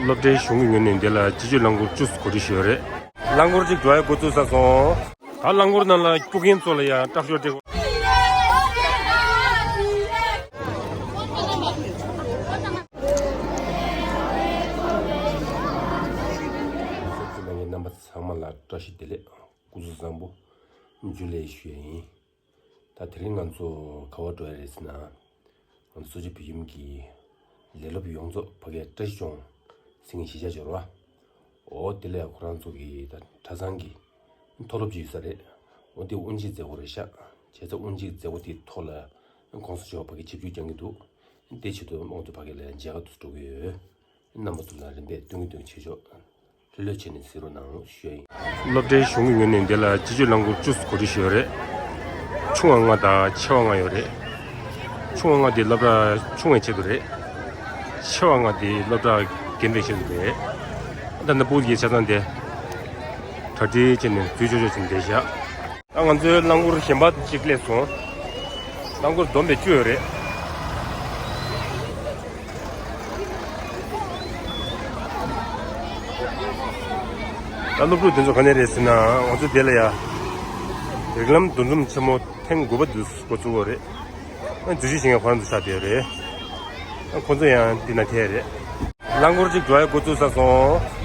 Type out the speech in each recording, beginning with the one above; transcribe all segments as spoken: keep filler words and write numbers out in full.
སློབ་གྲྭའི་གཞུང་གི་ངོས་ནས་འདི་ལ་སྤྱི་སྤྱོད་རླངས་འཁོར་བཅུ་གོ་སྒྲིག་ཞུས་ཡོད་རེད། རླངས་འཁོར་གཅིག་འགྲོ་ཡ་འགོ་བཙུགས་ཚར་སོང་། ད་རླངས་འཁོར་ནང་ལ་སྐྱོད་མཁན་ཚོ་ལ་ཡང་སྐྲག་ཤོས་སྤྲད། རྣམ་པ་ཚང་མ་ལ་བཀྲ་ཤིས་བདེ་ལེགས། སྐུ་གཟུགས་བཟང་པོ། འཇུ་ལེ་ཞུ་ཡ་ཡིན། ད་དེ་རིང་ང་ཚོ་ག་པར་འགྲོ་ཡ་རེད་ཟེར་ན། ང་ཚོ་གཙོ་ཆེ་བོད་ཁྱིམ་གྱི་ལས་སློབ་ཡོངས་རྫོགས་ཕ་གིའི་བཀྲ་ཤིས་ལྗོངས་སེང་གེ་གཞིས་ཆགས་འབྱོར་བ། འོ་དེ་ལས་ཁོ་རང་ཚོ་གི་ད་གྲྭ་ཚང་གི་མཐོ་སློབ་ཅིག་ཡོད་ས་རེད། འོ་དེ་དབུ་འབྱེད་མཛད་སྒོ་རེད་ཤག་བྱས་ཙང་དབུ་འབྱེད་མཛད་སྒོ་དེའི་ཐོག་ལ་༸གོང་ས་མཆོག་ཕ་གིར་ཆིབས་བསྒྱུར་བསྐྱངས་ཀྱི་འདུག་དེ་ཆེད་དུ་ང་ཚོ་ཕ་གི་ལ་མཇལ་ཁ་དུ་འགྲོ་གི་ཡོད། རྣམ་པ་ཚོ་ལ་རིམ་པས་སྟོན་གྱི་འདུག་བྱེད་ཆོག་ལྷོད་ལྷོད་བྱས་ནས་གཟིགས་རོགས་གནང་ཞུ་ཡ་ཡིན། སློབ་གྲྭའི་གཞུང་གི་ངོས་ནས་འདི་ལ་སྤྱི་སྤྱོད་རླངས་འཁོར་བཅུ་གོ་སྒྲིག་ཞུས་ཡོད་རེད། ཆུང་བ་ལྔ་དང་ཆེ་བ་ལྔ་ཡོད་རེད། ཆུང་བ་ལྔ་དེ་སློབ་གྲྭ་ཆུང་བའི་ཆེད་དུ་རེད། ཆེ་བ་ལྔ་དེ་སློབ་གྲྭ་རྒན་པའི་ཆེད་དུ་རེད། ད་ནི་སྤུ་གུ་གི་ཆ་ཚང་དེ་གྲ་སྒྲིག་བྱས་ནས་འཛུལ་ཆོག་ཆོག་བྱས་ནས་བསྡད་བཞག་ད་ང་ཚོའི་རླངས་འཁོར་གཞན་པ་གཅིག་སླེབས་སོང་། རླངས་འཁོར་བསྡོམས་པས་བཅུ་ཡོད་རེད། ད་སློབ་ཕྲུག་དེ་ཚོ་ག་ནས་རེད་ཟེར་ན་ང་ཚོ་དེ་ལ་ཡ། རིགས་ལམ་འདུ་འཛོམས་ཆེན་མོ་ཐེངས་དགུ་པ་འདི་འགོ་བཙུགས་པ་རེད། ཨ་འཛུལ་ཞུགས་བྱེད་མཁན་ཁོ་རང་ཚོ་ཆགས་བསྡད་ཡོད་རེད། ཨ་ཁོ་ཚོ་ཡང་འདི་ན་ཐད་རེད། རླངས་འཁོར་གཅིག་འགྲོ་ཡ་འགོ་བཙུགས་ཚར་སོང་།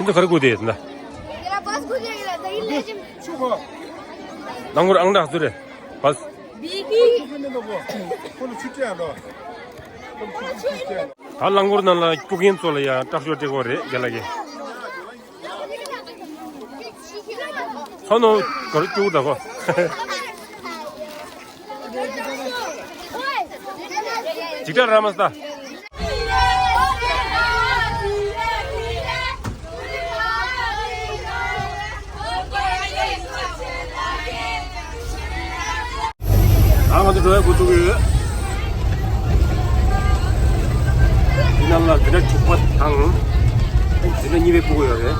ཁྱེད་ཚོ་ག་རེ་སྒུག་བསྡད་ཡོད་ན། རླངས་འཁོར་ཨང་གྲངས་ཚོ་རེད། བཱས། ད་རླངས་འཁོར་ནང་ལ་སྐྱོད་མཁན་ཚོ་ལ་ཡང་སྐྲག་ཤོས་སྤྲད་དགོས་རེད་རྒན་ལགས་ཀྱིས། ཚོ་ནོ་ག་རེ་སྐྱོ་གི་འདུག་གོ། ཅིག་ཏ་ར་མ་སྟ། ཨ་ང་ཚོ་འགྲོ་ཡ་འགོ་བཙུགས་ཡོད། འདི་ནང་ལ་འཛིན་གྲྭ་དྲུག་པ་དང་འཛིན་གྲྭ་གཉིས་པའི་སྤུ་གུ་ཡོད་རེད།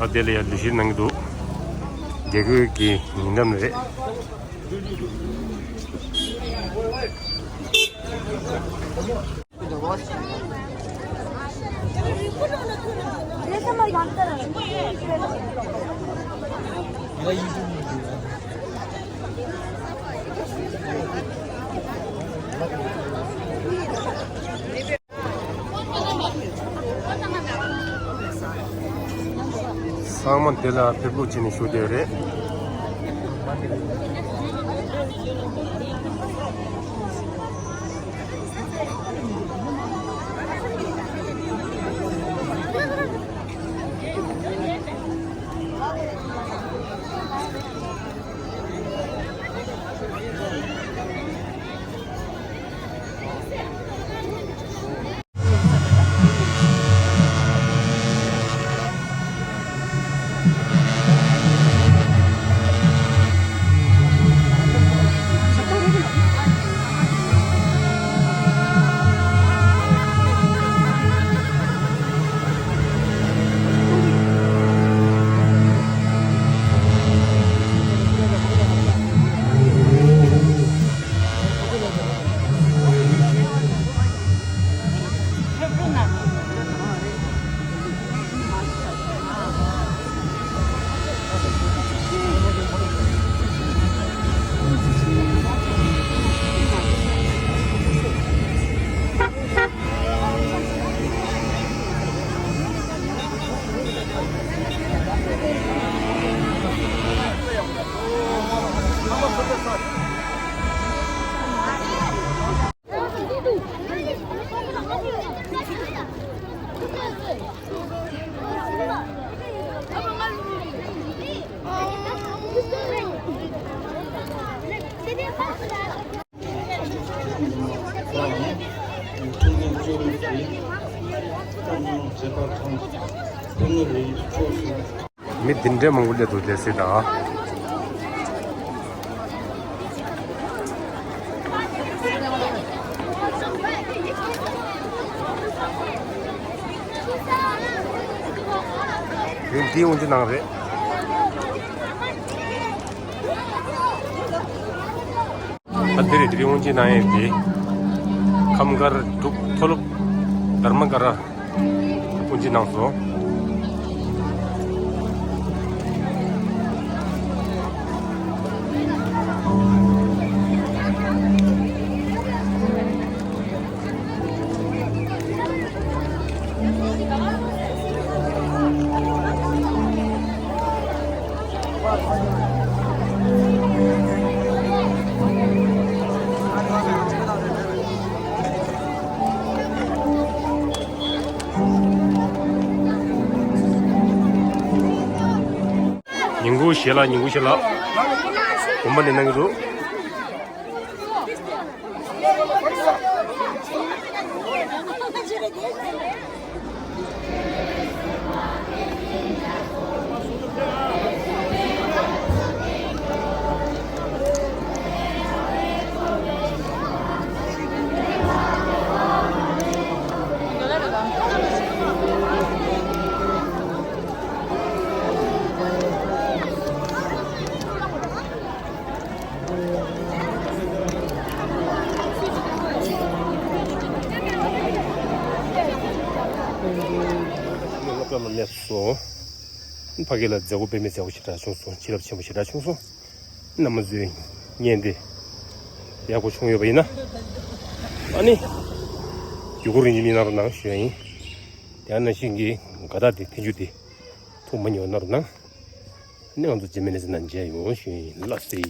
ད་དེ་ལ་ཡང་ལས་གཞི་གནང་གི་འདུག་དགེ་སྐོས་ཀྱི་ཉེ་འགྲམ་རེད། ཚང་མ་དེ་ལ་ཕེབས་སྒུག་བྱས་ནས་བཞུགས་བསྡད་རེད། མི་འདི་འདྲའི་མང་པོ་སླེབས་འདུག་ལགས་སེ། ད་ཡུལ་འདིའི་དབུ་འབྱེད་ནང་རེད། ད་འདི་རེད། དེ་རིང་དབུ་འབྱེད་གནང་ཡས་དེ། ཁམས་དཀར་འབྲུག་མཐོ་སློབ་དྷརྨ་ཀ་ར་དབུ་འབྱེད་གནང་སོང་། ཉིན་གུང་བཞེས་ལ། ཉིན་གུང་བཞེས་ལ། དགོན་པ་ནས་གནང་གི་འདུག་སློབ་གྲྭ་ལ་སླེབས་སོང་། ཕ་གི་ལ་མཛད་སྒོ་དཔེ་མི་མཛད་སྒོ་ཞེ་དྲག་བྱུང་སོང་། བྱིན་རླབས་ཆེན་པོ་ཞེ་དྲག་བྱུང་སོང་། རྣམ་པ་ཚོས་བརྙན་དེ་ཡག་པོ་བྱུང་ཡོད་པ་ཡིན་ན། ཨ་ནི། བརྒྱུད་སྐུར་རིན་ཆེན་གླིང་གནང་རོགས་གནང་ཞུ་ཡ་ཡིན། དེ་ནང་བཞིན་གྱི་དགའ་རྟགས་དེ་འཕེན་རྒྱུ་དེ་ཐུགས་མ་མཉེས་པ་གནང་རོགས་གནང་། ཨ་ནི་ང་ཚོ་རྗེས་མའི་གནས་ཚུལ་ནང་མཇལ་ཡོང་ཞུ་ཡ་ཡིན། ལགས་སེ།